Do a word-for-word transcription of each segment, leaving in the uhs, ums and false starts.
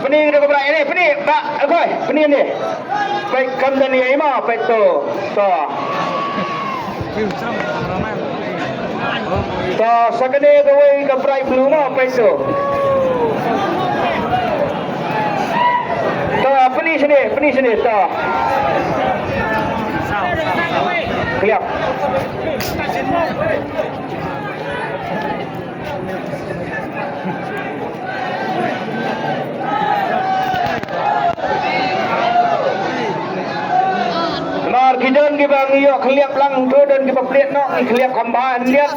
Pyni ka dei ka bright ne, pyni, ba, okay, pyni ne. Peit kam don ïa i ma, peit to, to. To, sa kane kawei ka bright blue ma, peit to. To, pyni shane, pyni shane, to. Khliap. Namar ki don kiba ngi ïoh khliap lang, to don kiba plied noh, ngi khliap kham bha hynrei.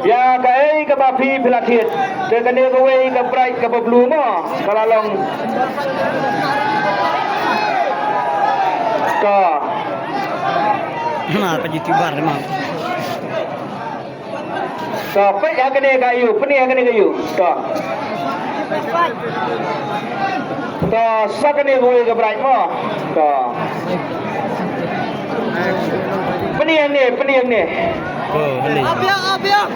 Ïa kaei kaba phi phi la thied. Te kane kawei ka bright kaba blue mo, ka la long. Ka. Na pa YouTuber mo. To, peit ha kane ka ïu, pyni ha kane ka ïu. To. To, sa kane kawei ka bright mo. To. Pyni hangne, pyni hangne. Oh, hangne. Abiang, abiang.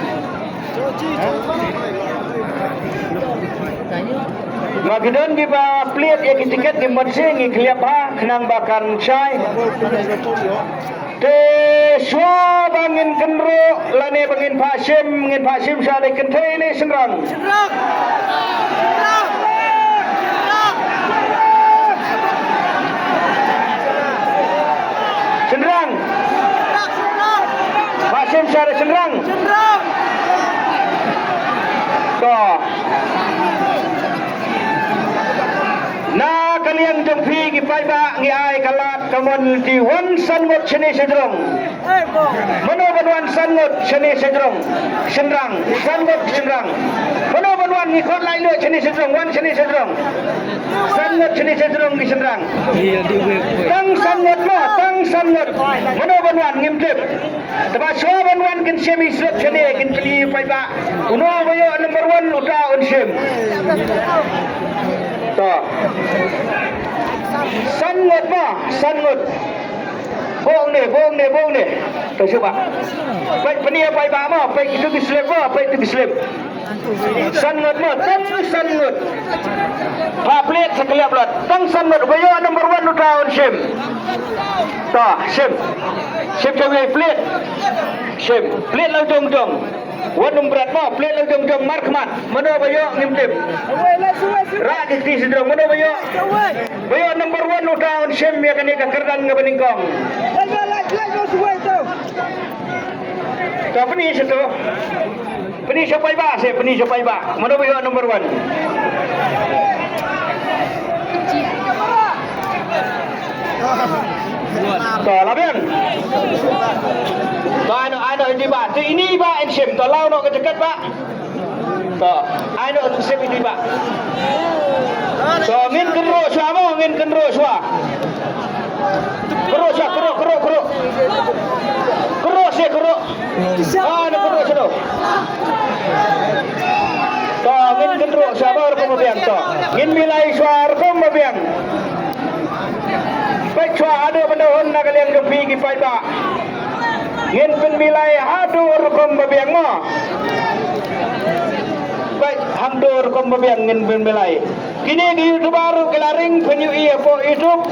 Ma ki don kiba plied ïa ki tiket ki mon sing ngi khliap ha khnang ba kan shai. Te shuwa ba ngin kynroh lane ba ngin phah shim, ngin phah shim sha dei kynthei ne shynrang? Shynrang. Shynrang. Phah shim sha dei shynrang. To. Na ka liang jong phi ki paidbah ngi ai ka lad ka mon ki wan san ngut shane shajrong. Mano ban wan san ngut shane shajrong? Shynrang, san ngut shynrang. Mano ban wan ngi khot lai lut shane shajrong, wan shane shajrong. San ngut shane shajrong ki shynrang. Tang san ngut mo, tang san ngut. Mano ban wan ngim tip. Te ba shuwa ban wan kin shim i slip shane kin plie paidbah. Uno ba ïoh number one uta un shim. To. San ngut mo, san ngut. Bong ne, bong ne, bong ne. To shuwa. Peit pyni paidbah mo, peit itu ki slip mo, peit itu ki slip. San ngut mo, tang san ngut. Phah plied sa khliap lut. Tang san ngut, ba ïoh number one uta un shim. To, shim. Shim shim plied. Shim. Plied la jong jong. Wat nym bret mo, plied la jong jong markhmat. Mano ba ïoh ngim tip. Rah ki kti shajrong, mano ba ïoh. Ba ïoh number one uta un shim ïa kane ka kyrdan kaba nyngkong. To pyni sha to. Pyni sha paidbah, sha pyni sha paidbah. Mano ba ïoh number one. To la biang. To ai noh, ai noh ïa ini bah. To ini bah in shim. To law noh ka jaket bah. To, ai noh shim ini bah. To ngin kynroh shuwa mo, ngin kynroh shuwa. Kynroh shuwa, kynroh, kynroh, kynroh. Kynroh shuwa, kynroh. Ah, na kynroh shuwa. To ngin kynroh shuwa ba rukom ba biang to. Ngin milai shuwa rukom ba biang. Peit shuwa haduh ban da hun na ka liang jong phi ki paidbah. Ngin pynmilai haduh rukom ba biang mo. Peit haduh rukom ba biang ngin pynmilai. Kine ki YouTuber ruh ki la ring pynïohi hapoh YouTube.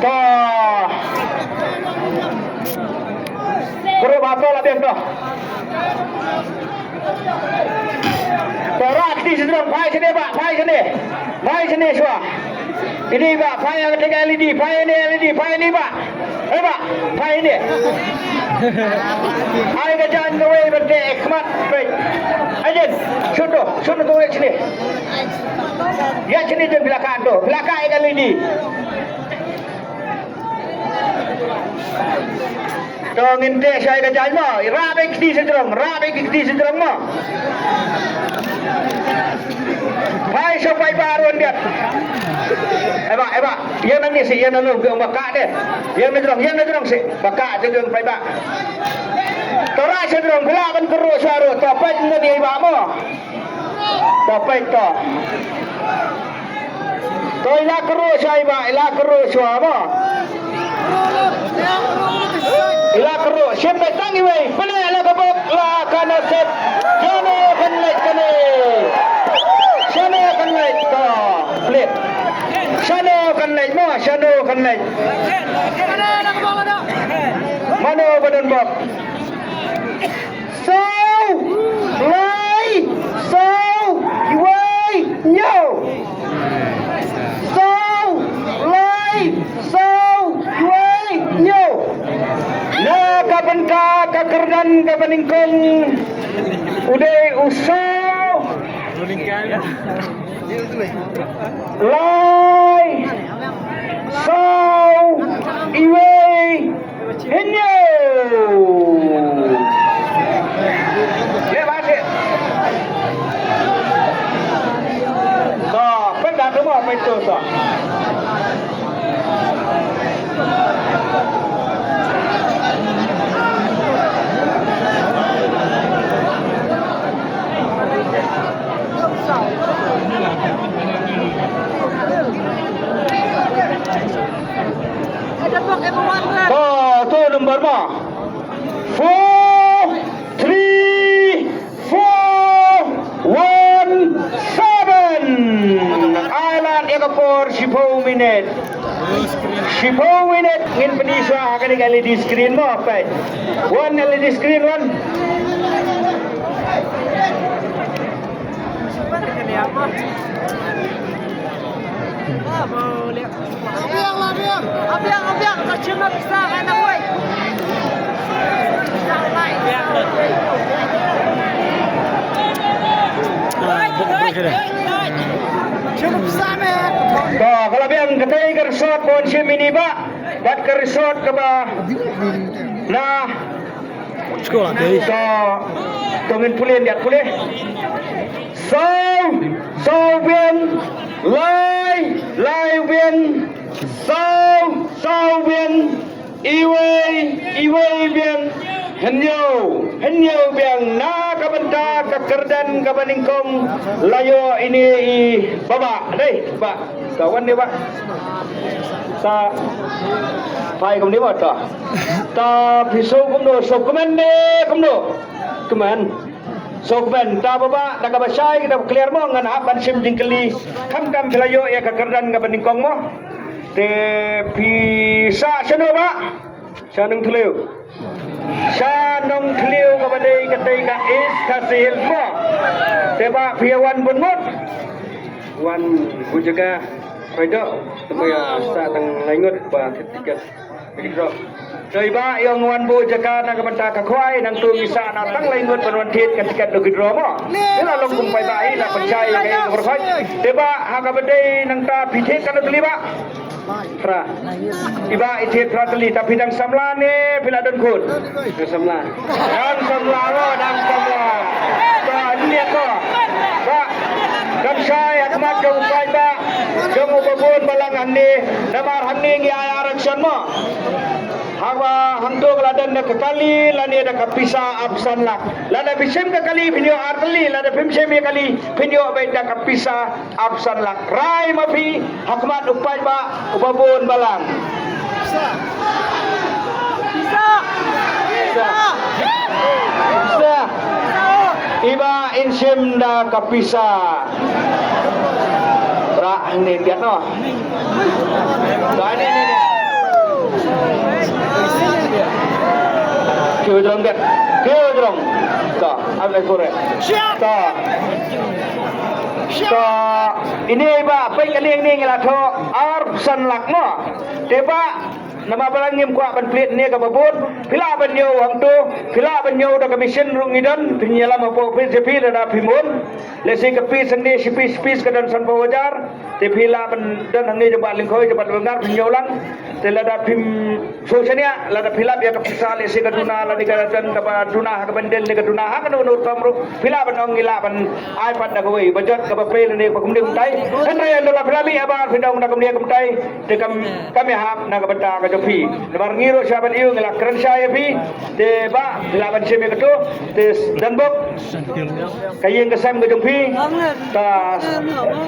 Ka. Kuru bapa la biang to. Ka rah kti sdang, phai sini bah, phai sini. Phai sini shuwa. Ini bah, phai yang ketiga L E D, phai ini L E D, phai ini bah. Eh bah, phai ini. Ai ka jan kawei bente khmat peit. Ajen, shut tu, shut tu sini. Ya sini jen belakang tu, belakang L E D. To ngin teh shai ka jaiñ mo, rah beit kti sha jrong, rah beit kti sha jrong mo. Phai sha paidbah ruh biang. Eh bah, eh bah, ïeng nangne seh, ïeng nangne, ba kah deh. Ïeng na jrong, ïeng na jrong seh, ba kah sha jrong paidbah. To rah sha jrong, ba lah ban kyrhuh sha ruh, to peit ngan ïa i bah mo. To peit to. To i la kyrhuh sha i bah, i la kyrhuh sha mo. I la kyrhuh, shim beit tang iwei, pynleh la ka bok la. Shano kan leit kane? Shano kan leit? Ka plit. Shano kan leit mo? Shano kan leit? Mano ba don bok? Saw, lai, saw, iwei, hynñiew. Saw, lai, saw, iwei, hynñiew. Na ka bynta ka kyrdan kaba nyngkong, u dei u saw, lai, saw, iwei, hynñiew. Leh ba seh. To, pyndah tu mo, pyndah tu. To, tu number mo. Four, three, four, one, seven. Ai lad ïa ka por shiphew minit. Shiphew minit ngin pyni shuwa ha kane ka L E D screen mo, peit. Wan L E D screen wan. Ka, ka la biang katei ka resort ba wan shim ïa i Bah, bad ka resort kaba na Score, okay. To, to ngin pule, ïa pule. Saw, saw biang, lai, lai biang, saw, saw biang, iwei, iwei biang, hynñiew, hynñiew biang, na ka bynta ka kyrdan kaba nyngkong, la ïoh ine i Bah Bah, dei, Bah. Ka wan ne Bah. Sa phai kumne Bah ta. Ta phi sngewkmen kumno, sngewkmen ne kumno? Kmen. Sngewkmen. Ta Bah Bah, da kaba shai, da kaba clear mo, ngan hap ban shim jingkylli. Khamtam phi la ïoh ïa ka kyrdan kaba nyngkong mo. Te phi sah shano Bah? Sha Nongthliew. Sha Nongthliew kaba dei katei ka East Khasi Hills mo. Te Bah phi ïa wan bun mut. Wan buh jaka. Phi dok. Te Bah ïa sah tang lai ngut ba tiket. Begitu. Te Bah ïa wan buh jaka na ka bynta ka khwai nangtu ngi sah na tang lai ngut ban wan thied ka tiket lucky draw mo. Ïa la long kum paidbah i la pynshai ïa ka ïing ka khwai. Te Bah ha kaba dei nangta phi thied katno tylli Bah? Phra. I Bah i thied phra tylli, ta phi dang samla ne phi la don khun? Dang samla. Dang samla lo, dang samla. Ka ïa ko. Bah, dang shai ha khmat jong u paidbah, jong u babun balang hangne, namar hangne ngi ai action mo. Haba hangto ka la don da ka kali lane da ka pisa arphew san lak. Lada phi shim ka kali phin ïoh ar tylli, lada phim shim ïa ka kali phin ïoh beit da ka pisa arphew san lak. Rai ma phi ha khmat u paidbah u babun balang. Pisa. Pisa. I Bah in shim da ka pisa. Ra hangne biang no. Dai ni ni ni. Kiew jrong biang. Kiew jrong. Ta, am ai kore. Ta. Ka ine i Bah, peit ka liang ne ngi la thoh arphew san lak mo. Te Bah, namar ba la ngim kwah ban plie ne kaba bun. Phi lah ban ñiew hangto, phi lah ban ñiew da ka machine ruh ngi don, phin ïalam hapoh office jong phi lada phi mon. Lehse ka piece hangne shi piece, shi piece ka don sanphew hajar. Te phi lah ban don hangne jong Bah Lyngkhoi, jong Bah Lyngar, phin ñiew lang. Te lada phim sngewsih ïa, lada phi lap ïa ka pisa lehse ka duna, lada ka don kaba duna ha ka bendel ne ka duna ha kano kano rukom ruh, phi lah ban ong ngi lah ban ai pat da kawei ba jot kaba pei lane ba kumne kumtai. Hynrei ynda la phi lah mih abar phi dang da kumne kumtai, te kam, kam ïahap na ka bynta ka jong phi. Namar ngi ruh sha ban ïoh ngi la kren shai ïa phi. Te Bah phi lah ban shim ïa kato. Te don bok ka ïing ka sem ka jong phi. Ta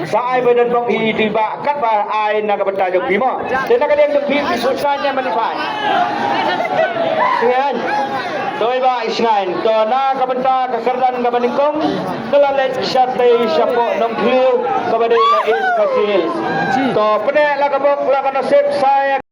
sa ai ba don bok hi ti Bah kat ba ai na ka bynta jong phi mo. Te na ka liang jong phi phi sngewsih ne mani phai. Sngewsih. Noi ba i sngain to na ka bynta ka kyrdan kaba nyngkong ka la leit shatei shapoh Nongthliew kaba dei na East Khasi Hills. To pyneh la ka bok la ka nasib sa ïa